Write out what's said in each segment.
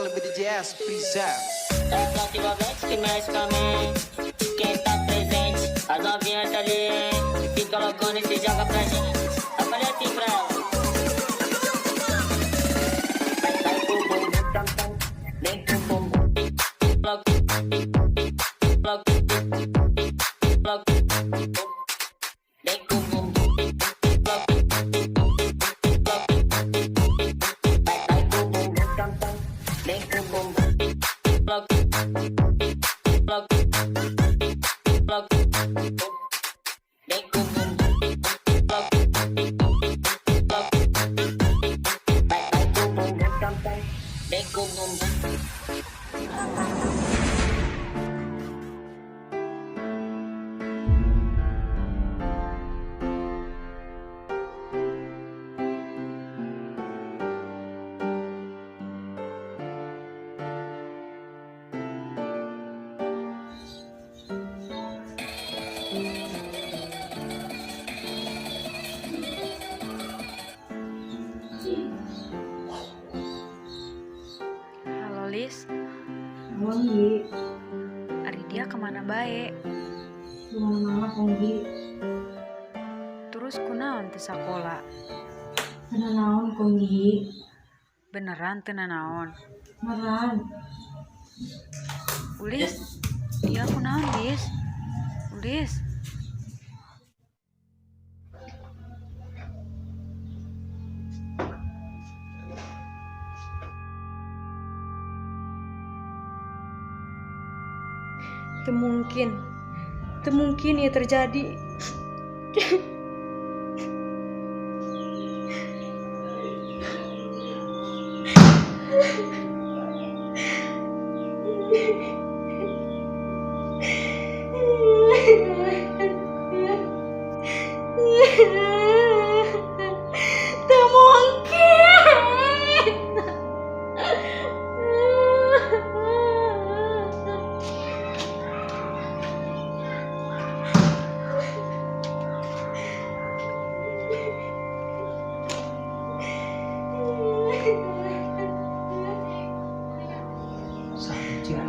LBDJS presents. É envolvente que mexe com a mente. Quem tá presente, as novinhas tá ali, hein? Fica loucona e se joga pra gente. Eu falei assim pra ela. Vai, vai com o bumbum tam tam, vem com o bumbum. Logo, logo, logo. Vem com o bumbum, logo, logo. Vai, vai com o bumbum tam tam, vem com o bumbum. Logo, logo, logo. Vem com o bumbum, logo, logo. Vai, vai com o bumbum tam tam, vem com o bumbum. Halo, Lis. Halo, Gi. Ari dia kemana bae? Kemana-mana, Konggi. Terus kunaon teu sakola? Teu nanaon, Konggi. Beneran teu nanaon? Beneran. Ulis, dia kunaon, Lis? Ulis. Teu mungkin. Teu mungkin ya terjadi. Teu mungkin. Saja.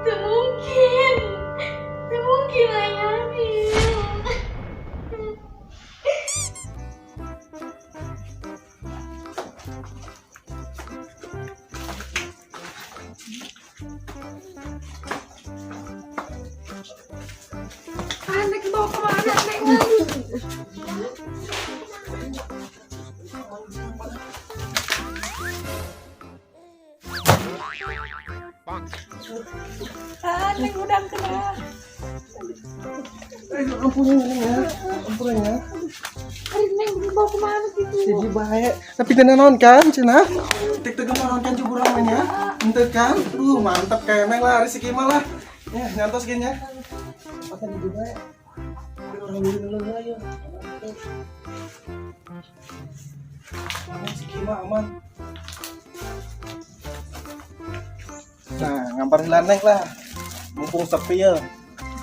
Teu mungkin. Teu mungkin ayah. Ah, Neng, bawa kemana, Neng? Ah, Neng, udah kena. Eh, ampun ini ya. Ampun ya. Ari Neng dibawa kemana gitu? Jadi baik. Tapi teu naon kan, cenah? Tik teu naon kan cukuran mah nya. Henteu kan? Mantap kayak lah rezeki mah lah. Ya, nyantos ge nya. Apa jadi baik? Tapi orang dulu dulu lah ya. Rezeki mah aman. Nah, ngampar heula, Neng, lah. Mumpung sepi ya.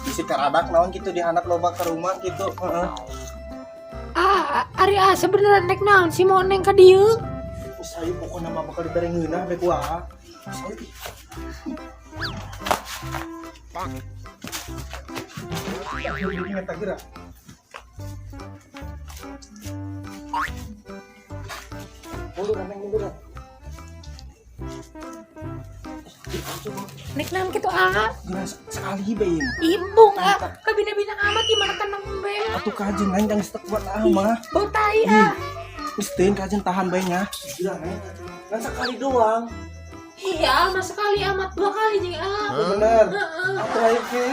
Bisi karadak naon gitu di handap loba ke rumah gitu. Heeh. Ah, ari ah sebenarnya nek naon sih mau Neng ka dieu? Geus ayo, pokokna mah bakal dibere ngeunah be ku ah. Geus ayo. Ingat geura. Mundur, Neng, mundur. Nek naon kitu, ah? Geura sekali be ieu. Embung ah, kabina-bina amat gimana kan nembe. Atuh kajen, Neng, jangan setek kuat ah mah. Bau tai ah. Geus teuing kajen tahan bae nya. Geura, Neng. Kan sekali doang. Iya, mah sekali amat dua kali jeung ah. Bener. Heeh. Atuh ayo ke.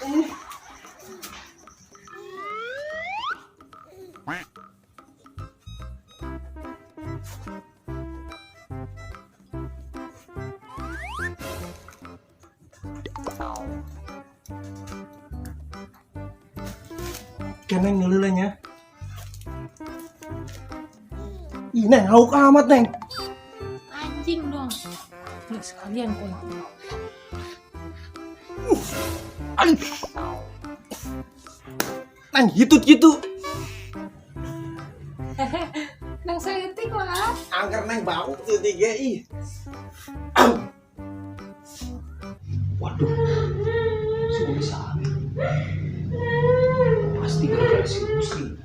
Ih. Keneng ngeuleuh nya. Ih, Neng, hauk amat, Neng. Anjing dong. Nih sekalian kok. Neng, hitut gitu. Nang saeutik lah. Angker Neng bau tuh tiga ih. Waduh, si Ulis hamil. Pasti gara-gara si Rusli.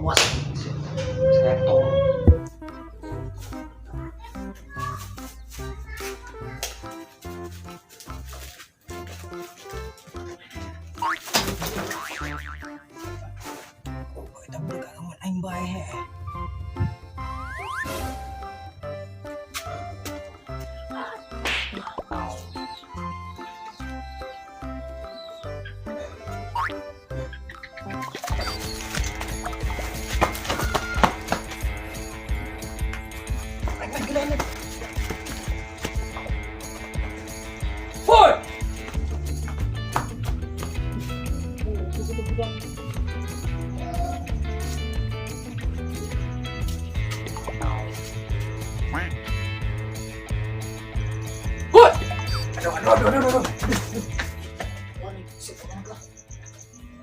Awas, saya tolong. Oh, kita berkawan aing bae he. Woi! Woi! Aduh, aduh, aduh, aduh, aduh.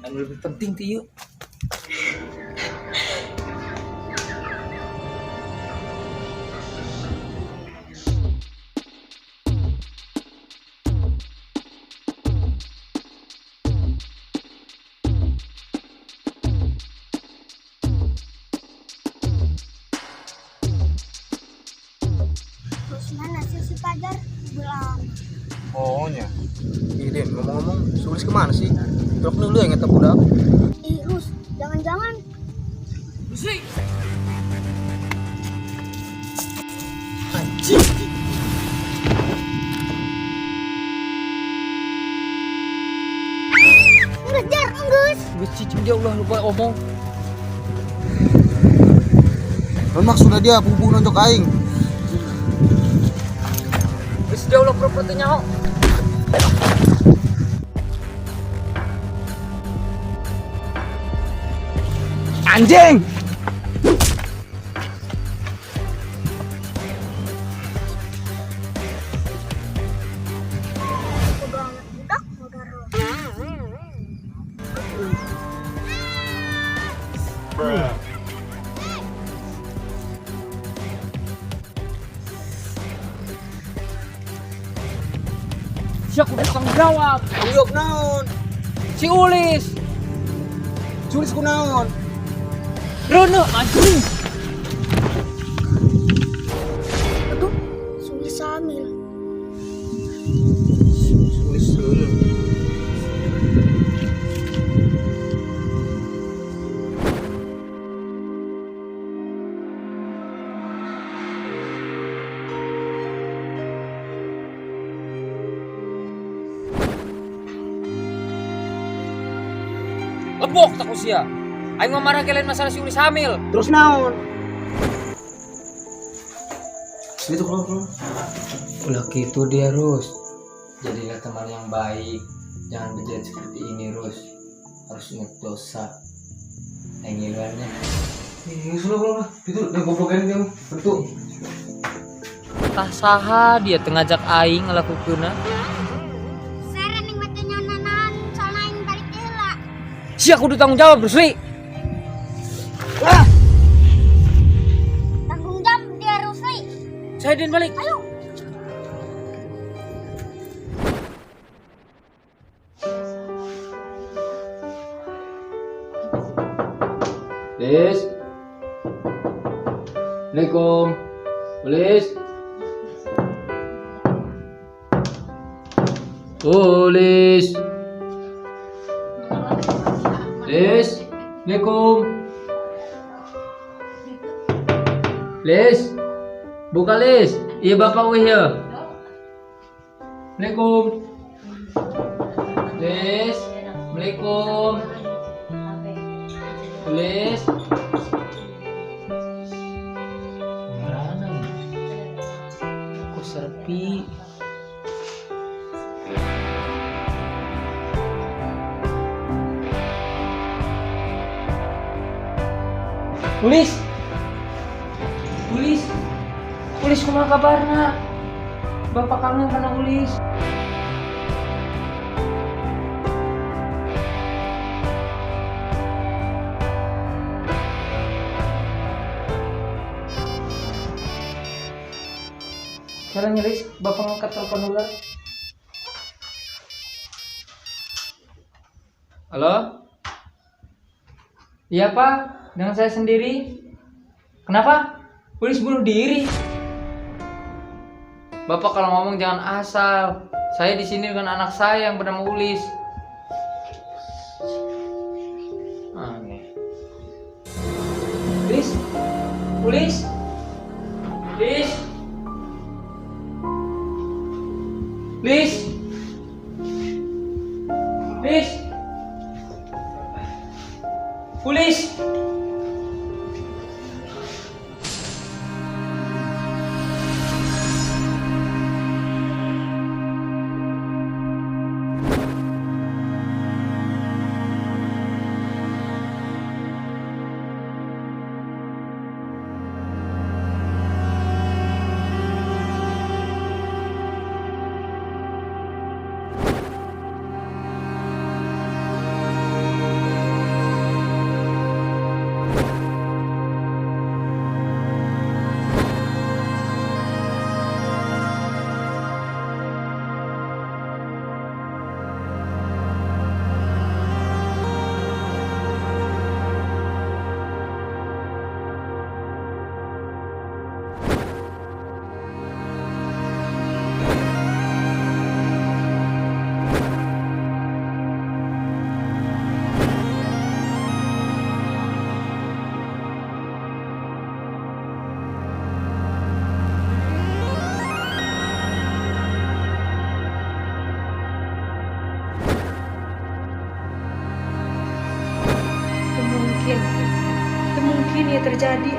Anu lebih penting ti yuk. Terus mana sih si Pajar? Belum. Oh nya. Ih, Den, ngomong-ngomong, Sulis kemana sih? Truk dulu yang ngetep budak. Ih, Rus, jangan-jangan Rusli! Anjing. ngejar, enggeus. Geus cicing dia ulah lupa omong. Non maksudnya dia pupu nonjok aing. Geus dia ulah pura-pura teu nyaho. Anjing. Boga anak budak, boga roh. Sia kudu tanggung jawab. Tanggung jawab naon? Si Ulis. Sulis ku naon? Reuneuh anjing. Aduh, Sulis hamil. Sulis dulu. Lebok tak usia. Aing mah marah ke lain masalah si Ulis hamil. Terus naon? Itu keluar keluar. Ulah gitu dia, Rus. Jadilah teman yang baik. Jangan berjalan seperti ini, Rus. Harus ingat dosa. Yang ngiluannya. Ih, sudah keluar lah. Itu udah goblok ini kamu. Bentuk. Tah saha dia teu ngajak aing ngalakukeunna. Seren yang mati nyonanan, soalnya aing balik heula. Sia kudu tanggung jawab, Rusli. Tanggung jawab dia Rusli. Saya Den balik. Ayo. Lis. Assalamualaikum. Ulis. Ulis. Lis. Assalamualaikum. Lis. Buka Lis. Iya bapak wih ya. Assalamualaikum. Lis. Assalamualaikum. Lis. Mana nih? Kok sepi? Ulis. Ulis. Ulis kumaha kabarna? Bapak kangen kana Ulis. Sekarang Ulis, Bapak ngangkat telepon dulu. Halo? Iya Pak, dengan saya sendiri. Kenapa? Ulis bunuh diri. Bapak kalau ngomong jangan asal. Saya di sini dengan anak saya yang bernama Ulis. Aneh. Ulis, Ulis, Ulis, Ulis, Ulis, Ulis. Mungkin, mungkin ya terjadi.